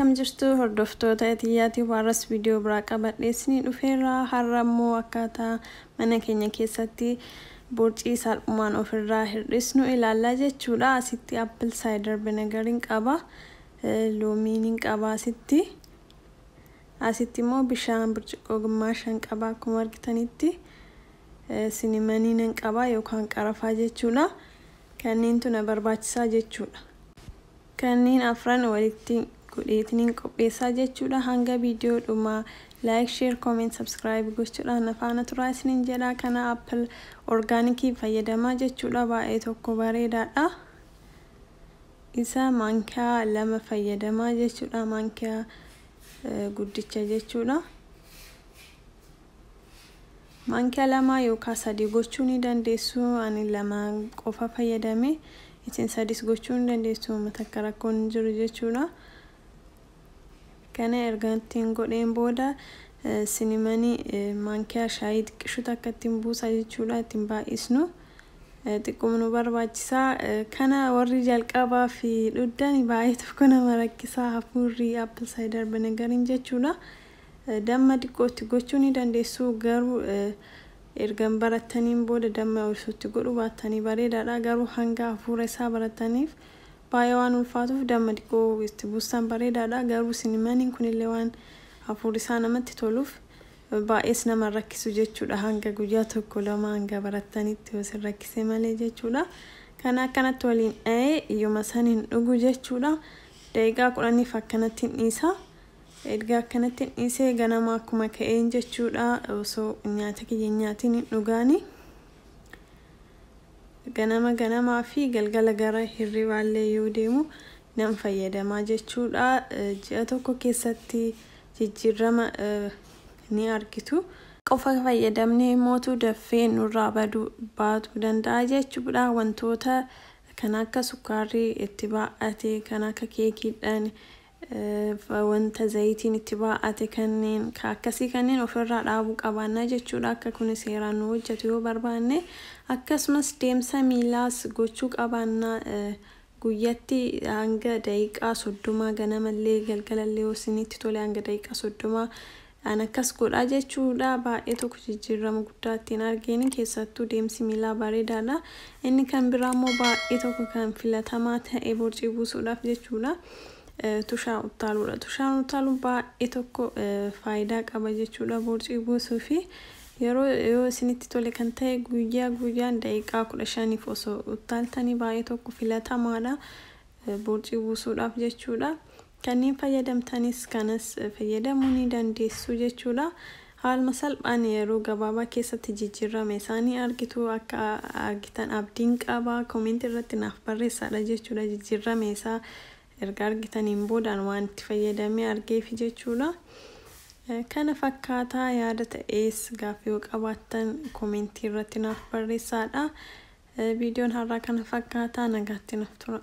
Akkam jirtu hordoftoota Itiyyaatii Waaras viidiyoo biraa qabadhee isinii dhufeera. Har'a immoo akkaataa mana keenya keessatti borcii salphumaan ofirraa hir'isnu ilaallaa jechuudha. Asitti apple cider vinegariin qaba. Loomiin qaba asitti. Asitti immoo bishaan burcuqqoo gimmaashan qaba akkuma argitanitti. Cinnamoniin qaba yookaan qarafaa jechuudha. Kanneentu na barbaachisaa jechuudha. Kanneen afran walitti godheetiniin qopheessaa jechuudha. Hanga viidiyoo dhumaa like, share, comment, subscribe gochuudhaan na faana turaa isiniin jedha. Kana apple organicii fayyadamaa jechuudha. Baay'ee tokko bareedaadha. Isa maankiyaa 2 fayyadamaa jechuudha. Maankiyaa guddicha jechuudha. Maankiyaa 2 yookaan 3 gochuu ni dandeessu. Ani 2 qofa fayyadame. Isin 3 gochuu ni dandeessu. Takka rakkoon hin jiru jechuudha. Kana erga ittiin godheen booda cinnamonii maankiyaa shaayii xiqqishu takka ittiin buusa jechuudha. Ittiin baay'isnu. Xiqquma nu barbaachisaa. Kana warri jalqabaa fi dhugdan baay'ee tokko nama rakkisaa hafuurri apple cider vinegariin jechuudha. Damma xiqqootti gochuu ni dandeessu, garuu ergan barattaniin booda damma osootti godhuu baattanii bareedaadha. Garuu hanga hafuura isaa barataniif baay'ee waan ulfaatuuf damma xiqqoo itti buustan bareedaadha. Garuu cinnamoniin kunillee waan hafuurri isaa namatti toluuf baay'ees nama rakkisu jechuudha. Hanga guyyaa 1 2 hanga barattanitti yoo isin rakkise malee jechuudha. Kana akkanatti waliin dha'ee iyyuma saniin dhugu jechuudha. Daqiiqaa 10f akkanatti hin dhiisa. Erga akkanatti hin dhiisee ganama akkuma ka'een jechuudha. Osoo nyaata kiyya hin nyaatiin hin dhugaani. Ganama ganamaa fi galgala gara hirribaallee yoo deemu nan fayyadamaa jechuudha. Ji'a tokko keessatti jijjiirama ni argitu. Qofa fayyadamnee mootu daffee nurraa baduu baatuu danda'a jechuudha. Wantoota kan akka sukkaarri itti baay'ate, kan akka keekiidhaan wanta zayitiin itti baay'ate, kanneen akkasii kanneen ofirraa dhaabuu qabaannaa jechuudha. Akka kun seeraan nu hojjetu yoo barbaanne, akkasumas deemsa miilaas gochuu qabaannaa. Guyyatti hanga daqiiqaa 30, ganamallee galgalallee yoo isinitti tole hanga daqiiqaa 30 an akkas godhaa jechuudha. Baay'ee tokko jijjiirama guddaa ittiin argeen, keessattuu deemsi miilaa bareedaadha. Inni kan biraa immoo baay'ee tokko kan filatamaa ta'e borcii buusuudhaaf jechuudha. Tushaa utaaluudha. Tushaan utaaluun baay'ee tokko faayidaa qaba jechuudha borcii buusuu fi yeroo yoo isinitti tole kan ta'e guyyaa guyyaan daqiiqaa 15f osoo utaaltanii baay'ee tokko filatamaadha borcii buusuudhaaf jechuudha. Kanneen fayyadamtanis kanas fayyadamuu ni dandeessu jechuudha. Haaluma salphaan yeroo gabaabaa keessatti jijjiirama isaanii argitu. Akka argitan abdiin qaba. Commentii irratti naaf barreessaadha jechuudha. Jijjiirama isaa erga argitaniin boodaan waan itti fayyadamee argeefi jechuudha. Kana fakkaataa yaada ta'es gaaffii yoo qabaattan commentii irratti naaf barreessaadha. Viidiyoon har'aa kana fakkaataa, nagaatti naaf tura.